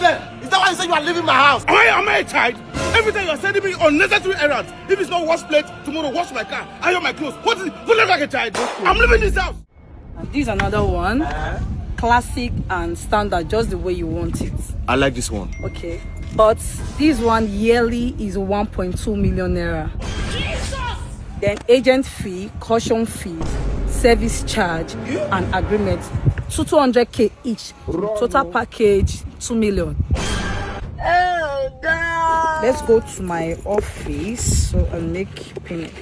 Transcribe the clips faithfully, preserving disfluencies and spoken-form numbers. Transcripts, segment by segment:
Is that why you say you are leaving my house? Why am I a child? Every time you are sending me unnecessary errands. If it's not wash plate, tomorrow wash my car, iron my clothes. What is it? Don't look like a child. I'm leaving this house. And this is another one. Classic and standard, just the way you want it. I like this one. Okay. But this one yearly is one point two million naira. Then agent fee, caution fees, service charge, and agreement. Two two hundred k each. Total package two million. Oh God. Let's go to my office so and make payments.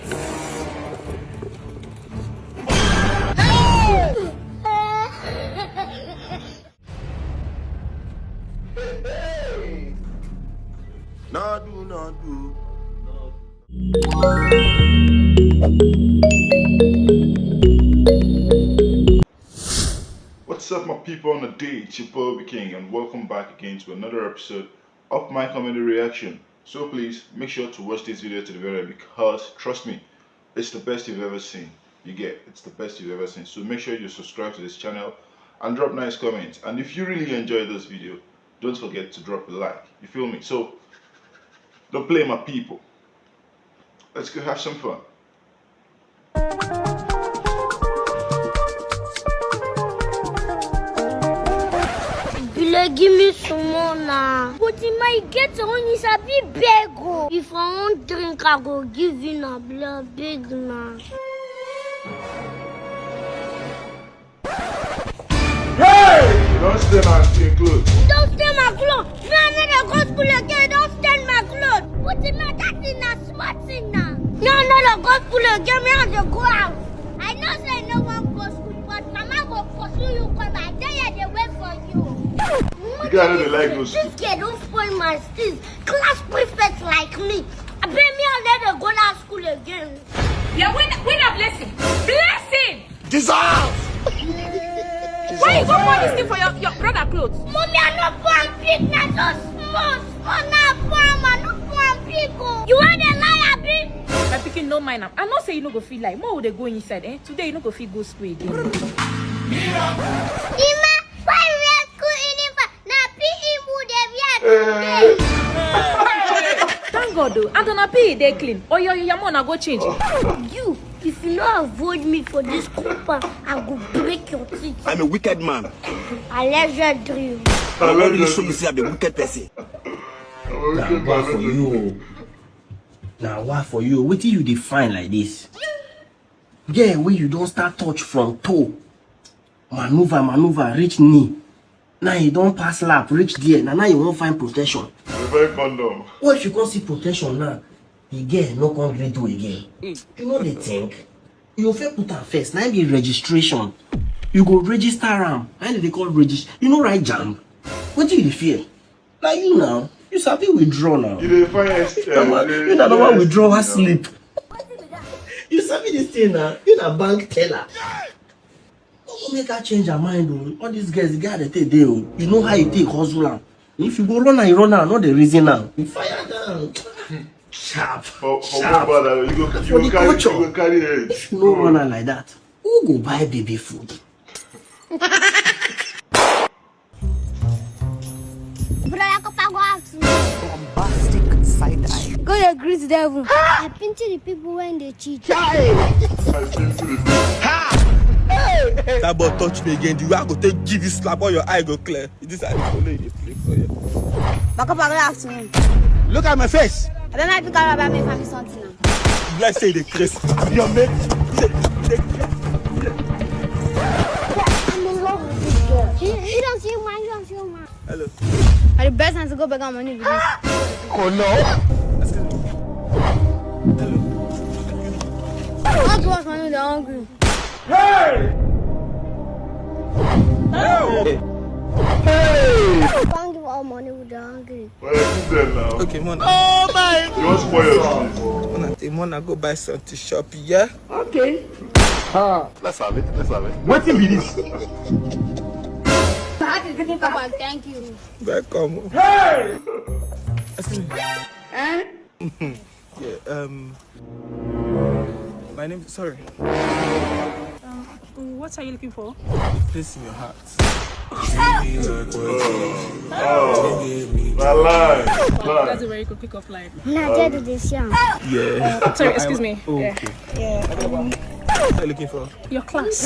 Nadu, nadu. What's up, my people? On the day, it's your boy Obi King, and welcome back again to another episode of my comedy reaction. So please make sure to watch this video to the very end, because trust me, it's the best you've ever seen. You get, it's the best you've ever seen. So make sure you subscribe to this channel and drop nice comments. And if you really enjoy this video, don't forget to drop a like. You feel me? So don't play, my people. Let's go have some fun. Bile, give me some more now. But in my get when you sabi beg o. If I want drink, I go give you na bile, beg na. Hey! You don't stay my skin clothes. Don't stay my clothes. Me, I never go school again. Don't stay my clothes. But in my that thing na smart thing now. No, no, no, go school again. Me, I dey go out. I know say no one go school, but mama go pursue you come. I tell you, they wait for you. You gotta be like those. This girl don't spoil my skills. Class prefect like me. I bet me I never go to school again. Yeah, win, win a blessing. Blessing! Jesus! Why you go buy this thing for your, your brother clothes? Mommy, I no want big, na so small, small, na poor man, no want big. Oh. You want a lie, abi? My pikin, no mind am. I know say you no go feel like more they go inside, eh? Today you no go feel go school again. Ima, why you wear school uniform? Na P E who dey wear today. Thank God, though. And on a P E, they clean. Oh, your, your mom, I go change. You, if you no avoid me for this compound, I go break your teeth. I'm a wicked man. Allegedly. I already show you say I'm a wicked person. I'm a wicked man. Na wa for you. Na wa for you. Wetin you dey find like this? Girl wey you don start touch from toe, maneuver, maneuver, reach knee. Now you don pass lap, reach there. Na now you wan find protection. Revive condom. What if you come see protection now? The girl no come gree do again. You no dey think? You fit put am first. Na im be registration. You go register am. Na im dey call register. You no write jamb. Wetin you dey fear? Na you now. You sabi withdraw now. You dey find ex- Na ma- uh, you dey- you na normal withdrawal slip. You sabi this thing na. You na bank teller. No go make her change her mind o. All these girls, the guy dey take dey o. You know how you take hustle am. If you go run am, you run am. No dey reason am. You fire down. Sharp. For, for Sharp. Mobile, you go, For you the go carry, culture. You go carry head. If you no run am like that, who go buy baby food? Brother, come go out. Bombastic side eye. Go dey greet devil. I pity the people when they cheat. I came to the That boy touch me again. The way I go take give you slap, all your eye go clear. This I follow you play for you. Baka, good afternoon. Look at my face. I don't know if you can about me from something now. Let's say the craze. Your mate. The, the craze. I'm in love with this girl. She, she don't see man, you don't see man. Hello. Are the best time to go back on money with this. Oh no. Excuse me. Hello. Not too much money, they're hungry. Hey! Can't give all money with the hungry. Well, give them now. Okay, Mona. Oh my. You want spoil your kids? Mona, hey, Mona, go buy something shop, yeah? Okay. Ah. Let's have it. Let's have it. What be this? Papa, thank you. Welcome. Hey! Excuse me. Eh? Yeah, um, my name, sorry. What are you looking for? Place in your heart. Oh, oh, my life. That's a very good pickup line. Nah, get the decision. Yeah. Sorry, excuse me. Oh, yeah. Okay. Yeah. What are you looking for? Your class.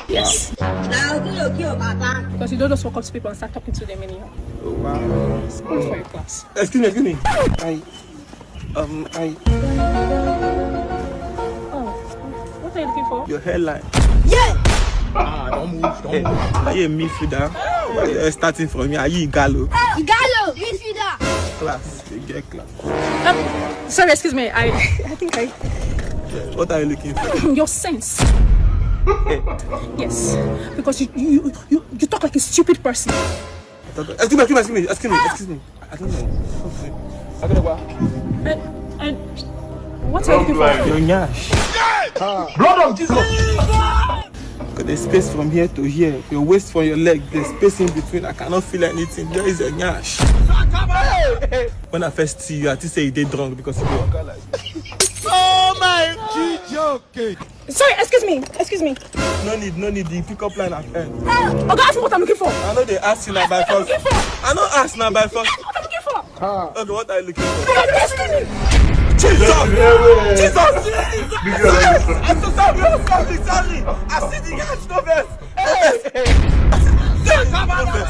Yes. Now, okay, okay, Baba. Because you don't just walk up to people and start talking to them anyhow. Oh, wow. It's good for your class. Excuse me, excuse me. I, um, I. Oh, what are you looking for? Your hairline. Yeah. Ah, don't move, don't move. Are you a midfielder? Why are you starting from here? Are you Igalo? Igalo, midfielder. Class, you get class. Um, sorry, excuse me. I, I think I. What are you looking for? Your sense. Yes, because you, you, you, you talk like a stupid person. Excuse me, excuse me, excuse me, excuse me, excuse me. I don't know. And, and what are you looking for? Your nyash. Blood of Jesus. Got the space from here to here. Your waist from your leg. There's space in between. I cannot feel anything. Where is your nyash? When I first see you, I think say you dey drunk because you dey waka like. Oh my God. Sorry, excuse me, excuse me. No need, no need. The pickup line at end. Oga, ask me what I'm looking for. I know they ask you now by force. Looking for? I know ask now by force. Ask me what I'm looking for. Okay, what are you looking for? Excuse me. Jesus! Jesus! I'm so sorry, I'm sorry, sorry. I see the guy, no vex.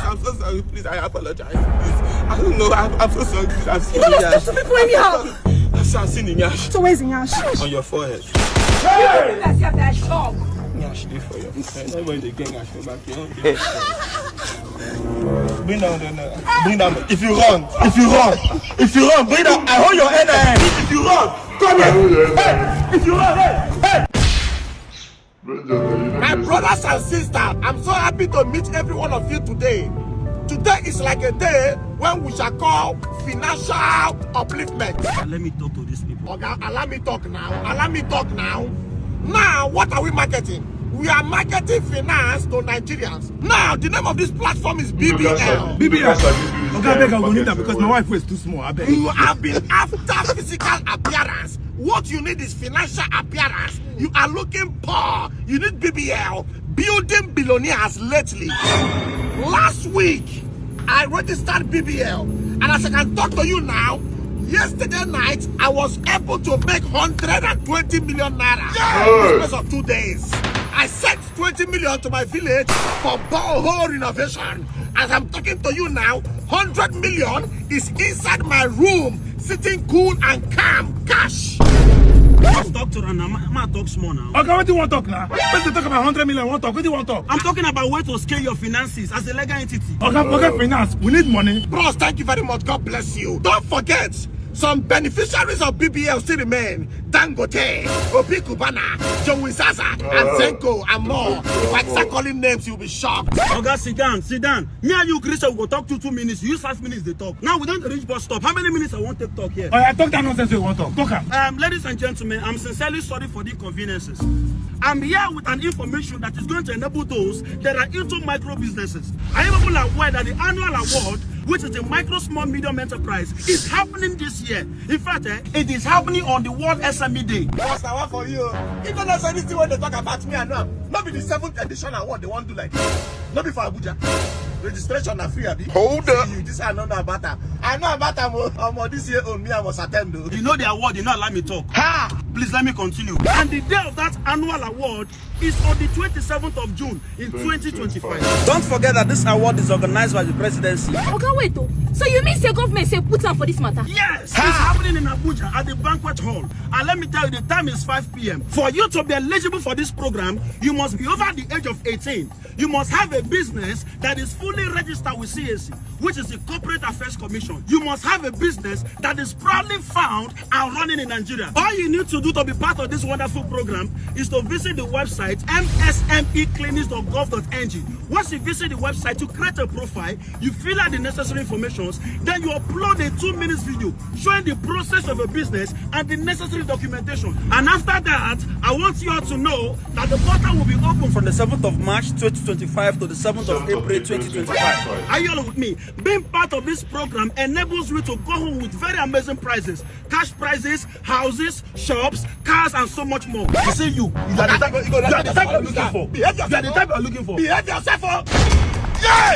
I'm so sorry, please. I apologize, please. I don't know. I'm, I'm so sorry, please. I've seen the nyash. You don't talk to people anyhow. I've seen the nyash. So where's the nyash? On your forehead. Hey! Nyash dey for your forehead. Everybody dey get nyash for back here. Bring down the, no. Bring down. If you run, if you run, if you run, bring down. I hold your head. Eh. If you run, come here. Hey, if you run, hey, hey. My brothers and sisters, I'm so happy to meet every one of you today. Today is like a day when we shall call financial upliftment. Let me talk to these people. Oga, allow me talk now. Allow me talk now. Now, what are we marketing? We are marketing finance to Nigerians. Now, the name of this platform is B B L. B B L. Oga, abeg, I go need am because my wife waist too small, abeg. You have been after physical appearance. What you need is financial appearance. You are looking poor. You need B B L. Building billionaires lately. Last week, I registered B B L. And as I can talk to you now, yesterday night, I was able to make one hundred twenty million naira in the space of two days. I sent twenty million to my village for borehole renovation. As I'm talking to you now, one hundred million is inside my room, sitting cool and calm. Cash. Just talk to am now. Ma, ma talk small now. Okay, what do you want to talk now? Let's talk about one hundred million. What talk? What do you want to talk? I'm talking about way to scale your finances as a legal entity. Okay, okay, finance. We need money. Bros, thank you very much. God bless you. Don't forget, some beneficiaries of B B L still remain. Dangote, Obi Cubana, Joey Zaza, and Zenko, and more. If I start calling names, you'll be shocked. Oga, sit down, sit down. Me and you, Christian, we go talk two, two minutes. You use five minutes, they talk. Now we don't reach bus stop. How many minutes I want to talk here? Oh, I talk that nonsense you want to talk. Talk am. Um, ladies and gentlemen, I'm sincerely sorry for the inconveniences. I'm here with an information that is going to enable those that are into micro businesses. Are you people aware that the annual award, which is the micro, small, medium enterprise, is happening this year? In fact, eh, it is happening on the World S M E Day. Boss, I want for you. If you know anything when they talk about me, I know. Not be the seventh edition award they want to do like. Not be for Abuja. Registration na free, abi? Hold up. See you, this I know na about am. I know about am. Oh, omo, this year, oh, me, I must attend, though. You know the award, you know, allow me talk. Ha! Please let me continue. And the day of that annual award is on the twenty-seventh of June in twenty twenty-five. Don't forget that this award is organized by the presidency. Okay, wait, oh. So you mean say government say put am for this matter? Yes, it's happening in Abuja at the banquet hall. And let me tell you, the time is five p m. For you to be eligible for this program, you must be over the age of eighteen. You must have a business that is fully registered with C A C, which is the Corporate Affairs Commission. You must have a business that is proudly found and running in Nigeria. All you need to do to be part of this wonderful program is to visit the website m s m e clinics dot gov dot n g. Once you visit the website, you create a profile, you fill out the necessary informations, then you upload a two minutes video showing the process of a business and the necessary documentation. And after that, I want you all to know that the portal will be open from the seventh of March twenty twenty-five to the seventh of April twenty twenty-five. Are you all with me? Being part of this program enables you to go home with very amazing prizes, cash prizes, houses, shops, cars, and so much more. You see, you, you are the type, you are the type I'm looking for. You are the type I'm looking for. Behave yourself, oh. Yeah!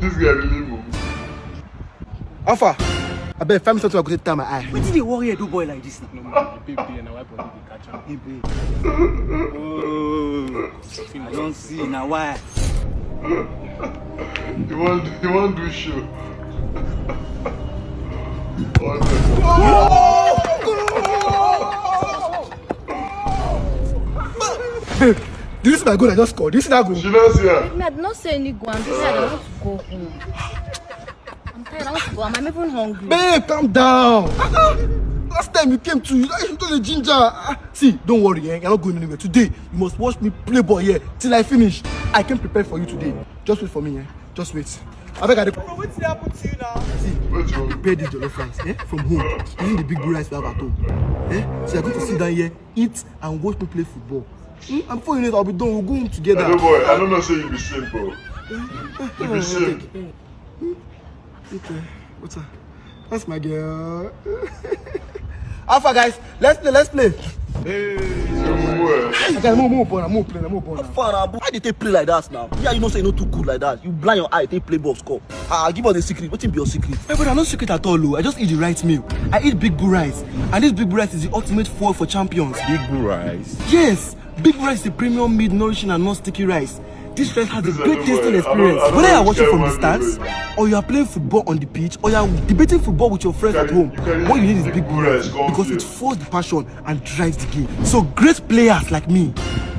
This guy really move. Alpha, I bet find me something I go take tie my eye. Wetin dey worry Edo boy like this? No man, the babe dey na why body dey catch am. Hey, babe. Oh, I don see na why. He wan, he wan do show. Oh, no. Babe, do you see my goal I just scored? Do you see that goal? She don see am. Me, I did not say any goal. I'm just saying I want to go home. I'm tired. I want to go home. I'm even hungry. Babe, calm down. Ah, ah. Last time you came to, you, you told the ginger. Ah, see, don't worry, eh? You're not going anywhere. Today, you must watch me play ball here till I finish. I came prepared for you today. Just wait for me, eh? Just wait. I beg, I dey. Bro, wetin happen to you now? See, I prepare this jollof rice, eh? From home, using the big boy rice we have at home. Eh? So you're going to sit down here, eat, and watch me play football. Hmm? And before you know it, I'll be done. We'll go home together. Hello, boy. I don't know say you be simple. You be simple. Okay. What's up? That's my girl. Alpha, guys, let's play, let's play. Hey, okay, move, move, move, play, move, move. How far, Abu? Why they take play like that now? Yeah, you know say you no too good like that. You blind your eye, take play ball score. Ah, give us a secret. What be your secret? My brother, no secret at all, oh. I just eat the right meal. I eat big boy rice, and this big boy rice is the ultimate foil for champions. Big boy rice. Yes, big boy rice is a premium meal, nourishing and non-sticky rice. This rice has a great tasting experience. Whether you are watching from the stands, or you are playing football on the pitch, or you are debating football with your friends at home, what you need is big boy rice because it fuels the passion and drives the game. So great players like me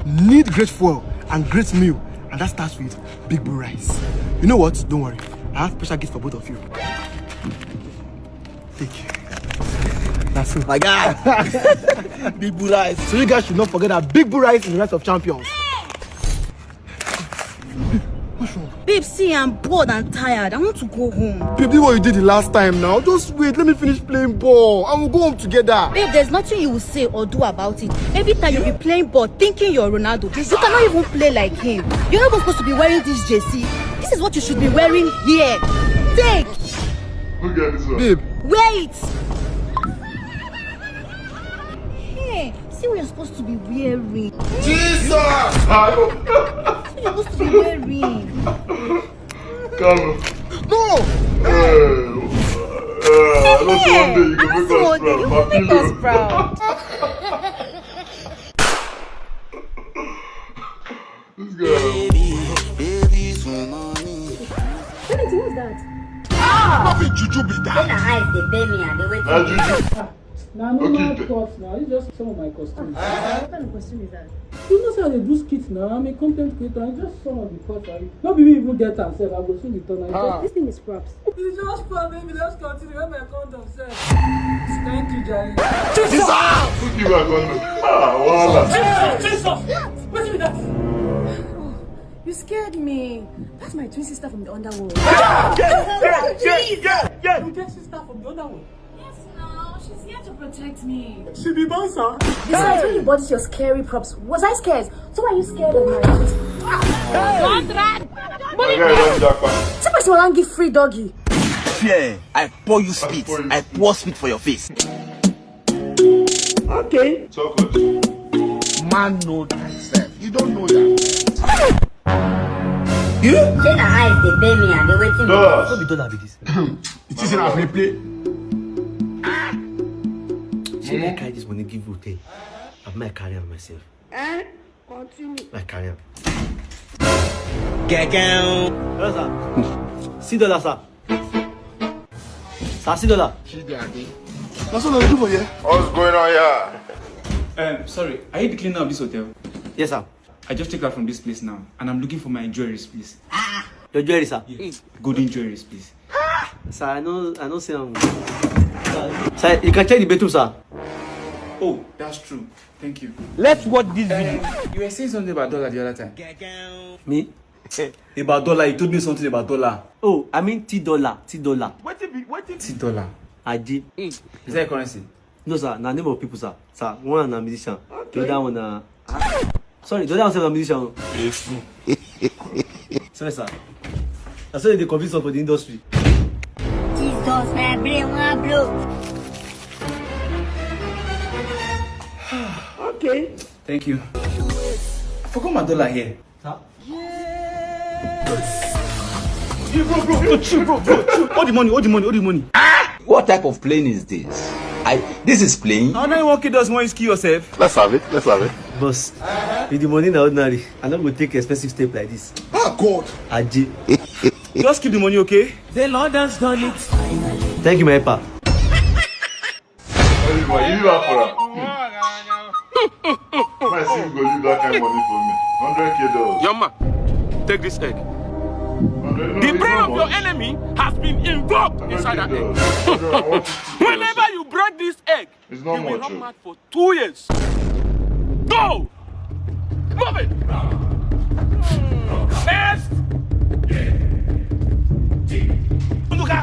need great foil and great meal, and that starts with big boy rice. You know what? Don't worry. I have special gift for both of you. Take care. That's it. My guy. Big boy rice. So you guys should not forget that big boy rice is the rice of champions. What's wrong? Babe, see, I'm bored and tired. I want to go home. Babe, do what you did the last time now. Just wait. Let me finish playing ball. I will go home together. Babe, there's nothing you will say or do about it. Every time you be playing ball, thinking you're Ronaldo, you cannot even play like him. You're not even supposed to be wearing this jersey. This is what you should be wearing here. Take. Look at this one. Babe. Wear it. Hey, see what you're supposed to be wearing. Jesus! What you're supposed to be wearing. Come. No! Hey, hey, I don't say one day you go make us proud. You make us proud. This girl. Baby, baby, some money. What's that? No be juju be that. When her eyes dey pay me, I dey wait. Na juju. Na normal cut now. It's just some of my costumes. What kind of costume is that? You know say I dey do skit now. I'm a content creator. It's just some of the cuts. I no be me even get am sef. I go soon return. This thing is props. You just come, baby. Let's continue. Where my condom sef? Thank you. Who give her condom? Ah, wahala. Jesus! Jesus! Wetin be that? You scared me. That's my twin sister from the underworld. Yeah, yeah, yeah, yeah, yeah. You get sister from the other one. Yes, now she's here to protect me. She be bouncer. Besides, when you bought your scary props, was I scared? So why are you scared of my My guy don japa. Somebody will give free doggy. Fear, I pour you spit. pour you I pour spit for your face. Okay. Chocolate. Man know thyself. You don't know that. Shey na eyes dey pay me and dey wetin be Dollars. No be dollar be this. It is in a play play. Shey I carry this money give you ten? I might carry am myself. Eh? Continue. I carry am. Kẹ̀kẹ́. Hello, sir. See dollar, sir. Sir, see dollar. Na so dem do for here. What's going on here? Um, sorry, are you the cleaner of this hotel? Yes, sir. I just checked out from this place now, and I'm looking for my jewelries, please. Your jewelry, sir. Golden jewelries, please. Sir, I know, I know, sir. Sir, you can check the bedroom, sir. Oh, that's true. Thank you. Let's watch this video. Um, you were saying something about dollar the other time. Me? About dollar, you told me something about dollar. Oh, I mean T dollar, T dollar. T dollar. Aji. Is that a currency? No, sir, na name of people, sir. Sir, one na musician, the other one na. Sorry, the other one sef na musician. Sorry, sir. Na so they convince us for the industry. Jesus, my brain wan blow. Okay. Thank you. I forgot my dollar here. Sir? Hey, bro, bro, bro, chill, bro, bro, chill. Hold the money, hold the money, hold the money. What type of plane is this? I this is plane. How many one kid does when you kill yourself? Let's have it. Let's have it. Boss, with the money na ordinary, I no go take expensive step like this. Oh God. Aji. Just keep the money, okay? The Lord has done it. Thank you, my papa. Everybody, you leave her for her. My see you go leave that kind of money for me. Hundred K dollars. Young man, take this egg. Hundred, no, The it's brain not of your much. Enemy has been involved Hundred inside K that egg. Dollars. Hundred, I want fifty K dollars. Whenever you break this egg, It's you not will much. run Oh. Mad for two years. Go! Move it! Next! Unuka!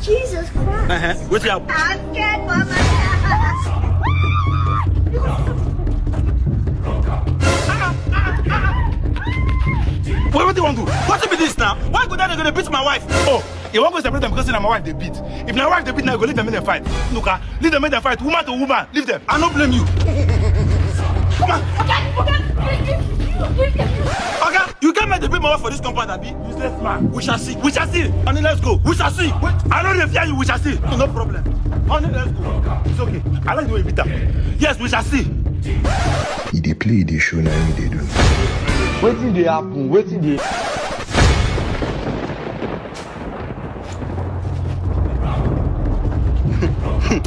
Jesus Christ. Uh-huh. What's up? I'm scared for my life. Wait, what do you want to do? What be this now? Why go down there gonna beat my wife? Oh, you want to separate them because na my wife they beat. If my wife they beat now, you go leave them in the fight. Look, ah, leave them in the fight. Woman to woman, leave them. I don't blame you. Come on. Okay, you can't make the beat my wife for this compound, Abi. Useless man. We shall see. We shall see. Honey, let's go. We shall see. Wait. I don't fear you. We shall see. No problem. Honey, let's go. It's okay. I like the way you beat her. Yes, we shall see. E dey play, e dey show, na him e dey do. Wetin dey happen? Wetin dey?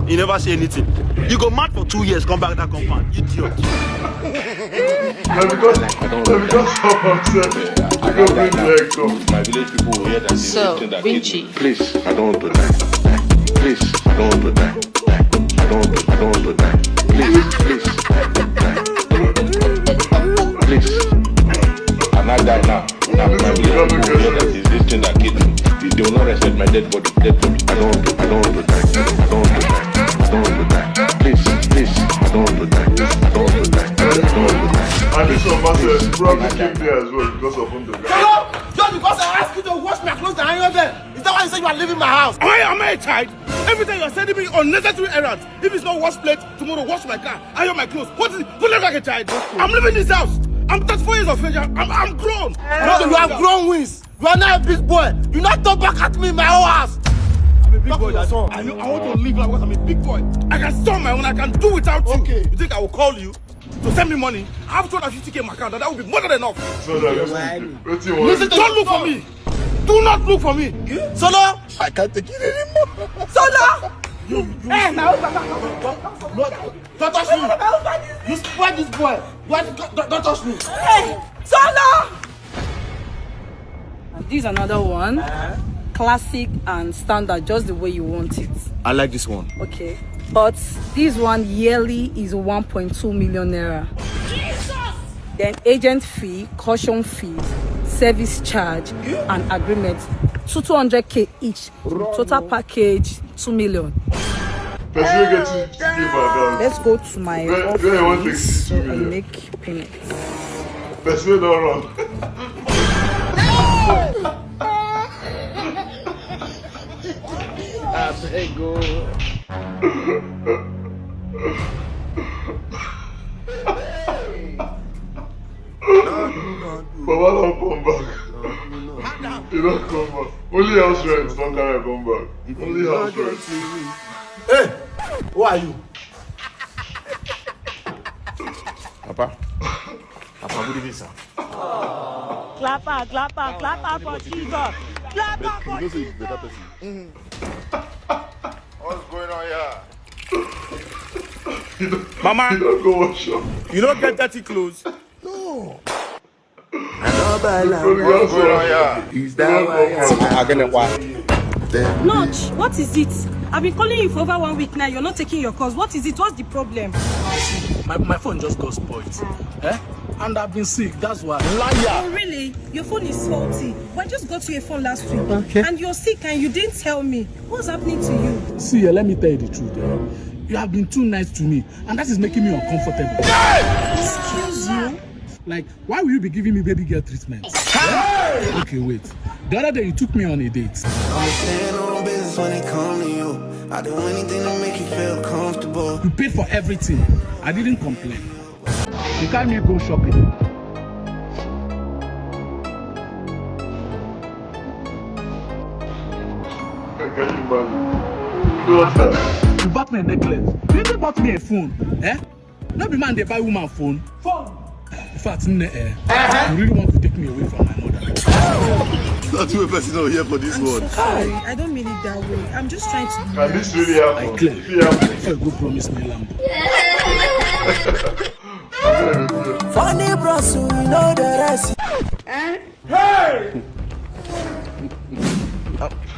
You never say anything. You go mad for two years, come back that compound. Idiot. Na because, na because of upset. You go bring the egg come. My village people will hear that. So, Vinci. Please, I don't want to die. Please, I don't want to die. I don't want to, I don't want to die. Please, please, die. Please. And I die now. Now, my village people will hear that is this thing that killed me. They will not respect my dead body. Dead body. I don't want to, I don't want to die. I don't want to die. I don't want to die. Please, please. I don't want to die. I don't want to die. I don't want to die. And this one, Marcel, probably came there as well because of Underground. Hello? Just because I ask you to wash my clothes and iron them, is that why you say you are leaving my house? Why am I a child? Every time you are sending me unnecessary errands. If it's not wash plate, tomorrow wash my car, iron my clothes. What is it? Put it like a child. I'm leaving this house. I'm thirty-four years of age. I'm, I'm grown. No, you have grown wings. You are now a big boy. You not talk back at me in my own house. I'm a big boy. That's all. I, know, I want to live like what I'm a big boy. I can stop my own. I can do without you. Okay. You think I will call you to send me money? I have two hundred fifty K in my account, and that will be more than enough. So that wetin you want? Listen, don't look for me. Do not look for me. Solo. I can't take it anymore. Solo. You, you. Hey, my husband. Don't, don't, don't touch me. You spoil this boy. Why don't, don't, don't touch me. Hey, Solo. This is another one. classic and standard, just the way you want it. I like this one. Okay. But this one yearly is one point two million naira. Then agent fee, caution fees, service charge, and agreement, two two hundred k each. Total package two million. Person wey get two K for account. Let's go to my Where- where you want office take this two and million? Make payment. Person wey don run. Abeg o. Baba don come back. He don come back. Only house rent don carry am come back. Only house rent. Hey, who are you? Papa, Papa, good evening, sir. Clapper, clapper, clapper for Jesus. Clapper for Jesus. What's going on here? Mama, He don go wash up. You don't get dirty clothes. What's going on here? Is that why? Notch, what is it? I've been calling you for over one week now. You're not taking your calls. What is it? What's the problem? My, my phone just got spoiled. Eh? And I've been sick, that's why. Oh, really? Your phone is faulty. I just got you a phone last week. Okay. And you're sick and you didn't tell me. What's happening to you? See, eh, let me tell you the truth. Eh? You have been too nice to me, and that is making me uncomfortable. Excuse you? Like, why will you be giving me baby girl treatment? Eh? Okay, wait. The other day you took me on a date. I'm a stand on business when it come to you. I do anything to make you feel comfortable. You paid for everything. I didn't complain. You carry me go shopping. I can't imagine. You know what? You bought me a necklace. You even bought me a phone. Eh? No be man dey buy woman phone. Phone. In fact, nne, eh, you really want to take me away from my mother. Not two person over here for this one. Sorry, I don't mean it that way. I'm just trying to. Can this really happen? I clear. If it happen, Before you go promise me lamb. Funny bros, we know the rest.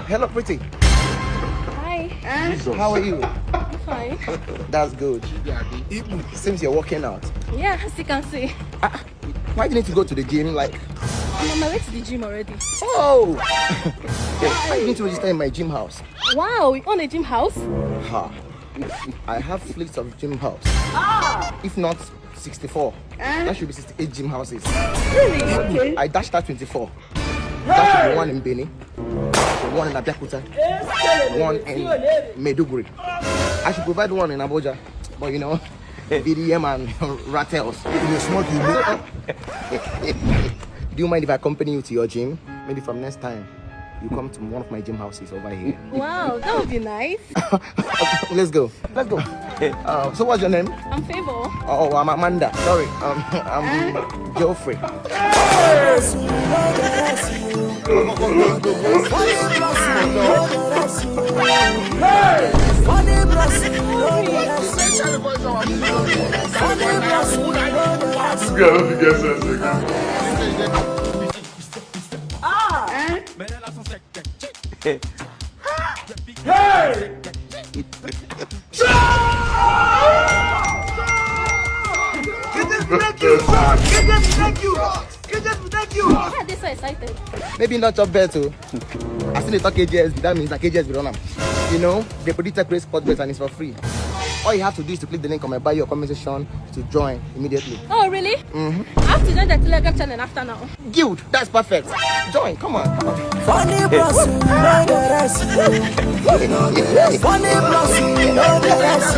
Hello, pretty. Hi, How are you? I'm fine. That's good. Seems you're working out. Yeah, as you can see. Why do you need to go to the gym? Like, I'm on my way to the gym already. Oh! Why didn't you register in my gym house? Wow, you own a gym house? Ha! I have fleets of gym house. If not sixty-four, that should be sixty-eight gym houses. Really? I dashed out twenty-four. That should be one in Benin, one in Abeokuta, one in Maiduguri. I should provide one in Abuja, but you know, V D M and Ratels. Do you mind if I accompany you to your gym? Maybe from next time, you come to one of my gym houses over here. Wow, that would be nice. Let's go. Let's go. Uh, so what's your name? I'm Favor. Oh, I'm Amanda. Sorry. Um, I'm Geoffrey. This guy don't get sense again. Thank you, God. Thank you, God. Thank you. Why are they so excited? Maybe not your bed too. I still dey talk K J S B. That means that K J S B run am. You know, they predict a great sport bet and it's for free. All you have to do is to click the link on my bio comment section to join immediately. Oh, really? Mm-hmm. I have to join the Telegram channel after now. Good. That's perfect. Join. Come on. Come on. Funny bros, we know the rest. Funny bros, we know the rest. Funny bros, we know the rest.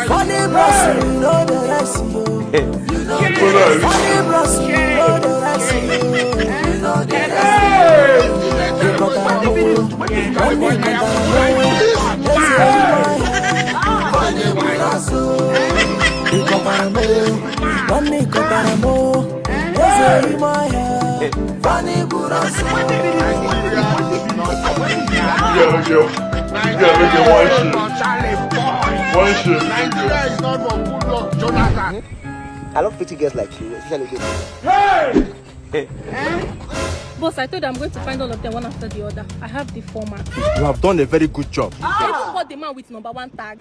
Funny bros, we know the rest. Funny bros, we know the rest. Funny bros, we know the rest. Funny bros. Yeah, look at, yeah, look at one shit. One shit. I love pretty girls like you, especially this. Boss, I told you I'm going to find all of them one after the other. I have the format. You have done a very good job. I even caught the man with number one tag.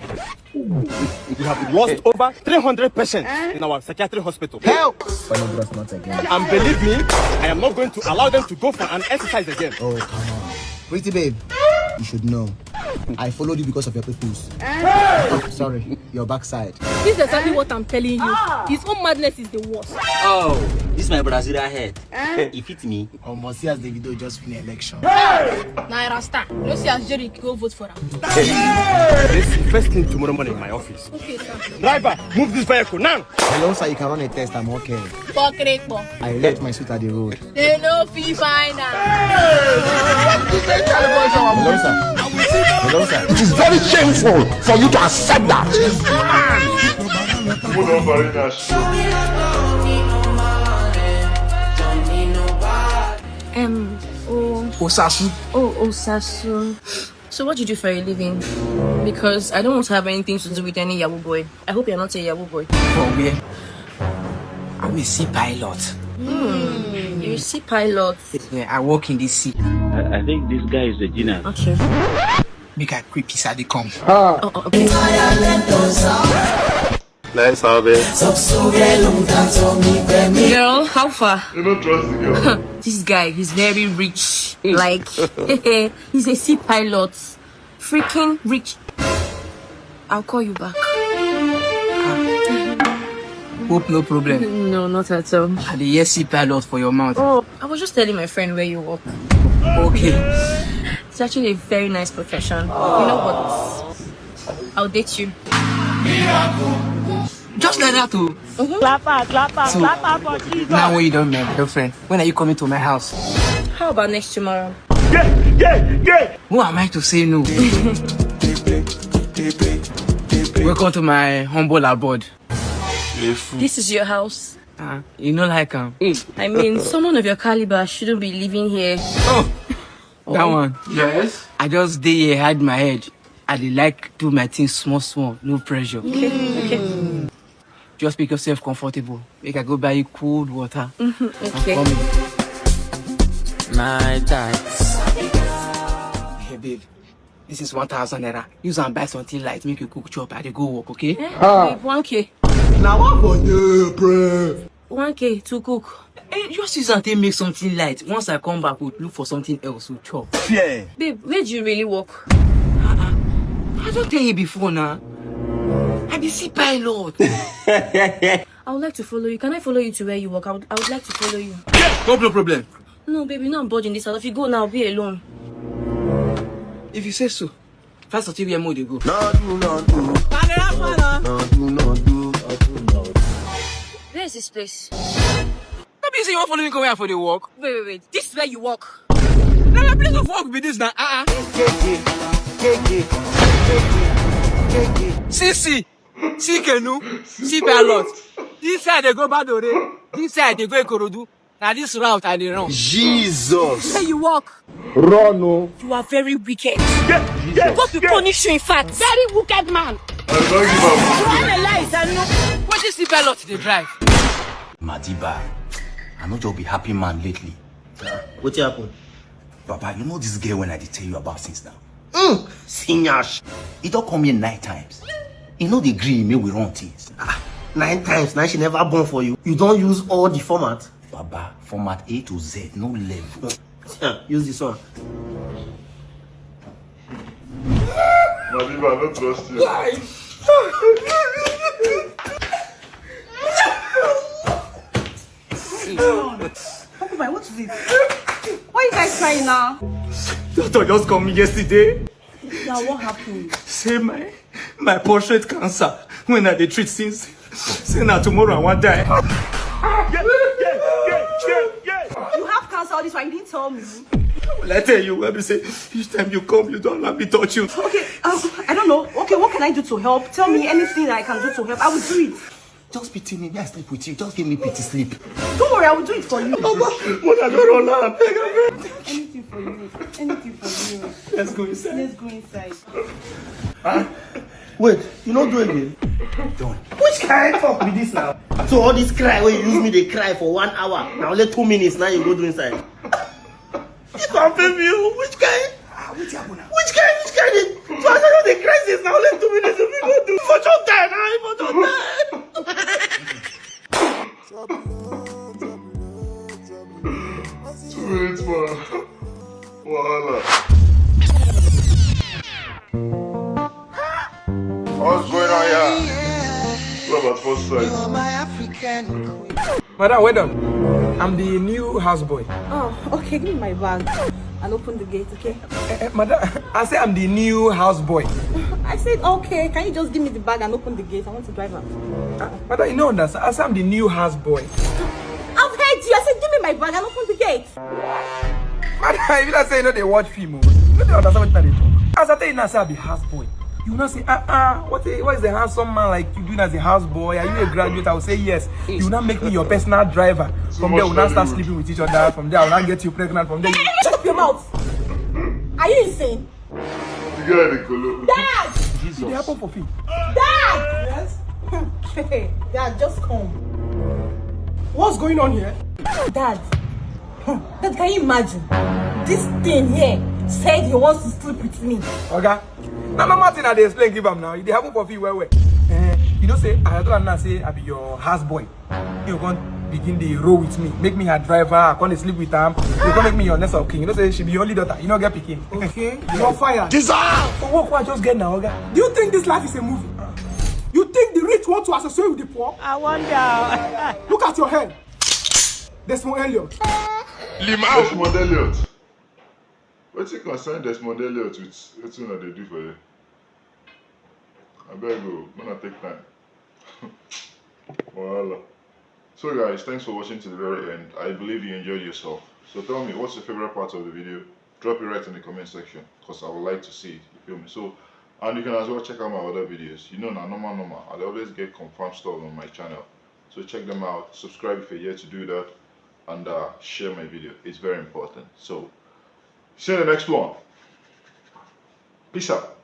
We have lost over three hundred patients in our psychiatric hospital. Help! Pornography not again. And believe me, I am not going to allow them to go for an exercise again. Oh, come on. Pretty babe, you should know. I followed you because of your purpose. Sorry, your backside. This is exactly what I'm telling you. His own madness is the worst. Oh, this my Brazilian head. If it's me, Almost see as Davido just win election. Naira Star. You see as Jerry go vote for him. This is first thing tomorrow morning in my office. Okay, sir. Driver, move this vehicle now. Hello, sir, you can run a test, I'm okay. Pokreko. I left my suit at the road. They no fee find am. Hello, sir. Hello, sir. It is very shameful for you to accept that. People don't bury that shit. Um, oh, Osasu. Oh, Osasu. So what do you do for a living? Because I don't want to have anything to do with any Yahoo boy. I hope you're not a Yahoo boy. For where? I'm a sea pilot. Hmm. You're a sea pilot. Yeah, I work in the sea. I, I think this guy is a genius. Okay. Make I creep inside the come. Oh, oh, okay. Nice have it. Girl, how far? You don't trust the girl. This guy, he's very rich. Like, he's a sea pilot. Freaking rich. I'll call you back. Hope no problem. No, not at all. I dey hear sea pilot for your mouth. Oh, I was just telling my friend where you work. Okay. It's actually a very nice profession. You know what? I'll date you. Just like that, too. Clap her, clap her, So, clap her for Jesus. Now when you don't my girlfriend, when are you coming to my house? How about next tomorrow? Who am I to say no? Welcome to my humble abode. This is your house. Uh, you know like am. I mean, someone of your caliber shouldn't be living here. That one. Yes. I just dey here, hide my head. I dey like do my things small small, no pressure. Okay, okay. Just make yourself comfortable. Make I go buy you cold water. Okay. Come in. night tights. Hey babe, this is one thousand naira. Use and buy something light, make you cook chop. I dey go work, okay? Eh, babe, one K. Now what for you, bro? One K to cook. Eh, just use and take make something light. Once I come back, we'll look for something else to chop. Yeah. Babe, where do you really work? I don't tell you before now. I be sea pilot. I would like to follow you. Can I follow you to where you work? I would, I would like to follow you. No problem, problem. No, baby, no, I'm bored in this house. If you go now, I'll be alone. If you say so. First of all, where more dey go? No do, no do. No do, no do. Where is this place? No be say you wan follow me come where I for dey work? Wait, wait, wait. This is where you work. Na my place of work be this na. Ah ah. See, see, see canoe, see pilot. This side dey go Badore, this side dey go Ikorodu. Na this route I dey run. Jesus. Where you work? Run o. You are very wicked. God will punish you, in fact. Very wicked man. I don't give up. You analyze and know. Wetin see pilot dey drive? Madiba, I no just be happy man lately. Wetin happen? Baba, you know this girl when I dey tell you about since now. Mm, Sinyash. E don come here nine times. E no dey gree make we run things. Ah, Nine times now she never born for you. You don't use all the format. Baba, format A to Z, no level. Yeah, use this one. Madiba, I don't trust you. Uncle Mike, what is it? Why are you guys crying now? Doctor just come yesterday. Now what happened? Say my my prostate cancer when I dey treat since. Say na tomorrow I wan die. You have cancer all this while you didn't tell me. Will I tell you? I be say each time you come, you don't let me touch you. Okay, um, I don't know. Okay, what can I do to help? Tell me anything I can do to help. I will do it. Just pity me, may I sleep with you. Just give me pity sleep. Don't worry, I will do it for you. Mother, don't run now. Abeg, abeg. Anything for you. Anything for you. Let's go inside. Let's go inside. Wait, you no do again? Done. Which kind of talk be this now? So all this cry wey you use me dey cry for one hour. Now only two minutes now you go do inside. Confirm you. Which kind? Ah, which happen now? Which kind? Which kind? So I don't know the crisis now. Let's do it. Let's do it. For your time, I for your time. Two minutes more. Wahala. What's going on here? Love at first sight. Madam, well done. I'm the new houseboy. Oh, okay, give me my bag and open the gate, okay? Eh, eh, madam, I say I'm the new houseboy. I said, okay, can you just give me the bag and open the gate? I want to drive out. Ah, madam, you know that. I say I'm the new houseboy. I've heard you. I said, give me my bag and open the gate. Madam, if you don't say you know they watch film, oh. You don't understand what I dey talk. As I tell you now, say I be houseboy. You will not say, ah ah, what, a, what is a handsome man like you doing as a houseboy? Are you a graduate? I will say yes. You will not make me your personal driver. From there, we will not start sleeping with each other. From there, I will not get you pregnant. From there, you... Shut up your mouth. Are you insane? The guy dey kolo. Dad! It dey happen for film. Dad! Yes? Dad, just come. What's going on here? Dad, Dad, can you imagine? This thing here said he wants to sleep with me. Oga, na normal thing I dey explain give am now. E dey happen for film well well. Eh, you know say I tell am now say I be your house boy. You come begin dey roll with me, make me her driver, I come dey sleep with am. You come make me your next of kin. You know say she be your only daughter. You no get pikin. Okay, you're fired. Jesus! For work wey I just get now, oga. Do you think this life is a movie? You think the rich want to associate with the poor? I wonder. Look at your head. Desmond Elliot. Desmond Elliot. Wetin concern Desmond Elliot with wetin una dey do for here? Abeg o, make una take time. Wahala. So guys, thanks for watching to the very end. I believe you enjoyed yourself. So tell me, what's your favorite part of the video? Drop it right in the comment section, 'cause I would like to see it. You feel me? So, and you can as well check out my other videos. You know, na normal, normal. I always get confirmed stuff on my channel. So check them out. Subscribe if you're yet to do that, and uh, share my video. It's very important. So, see you in the next one. Peace out.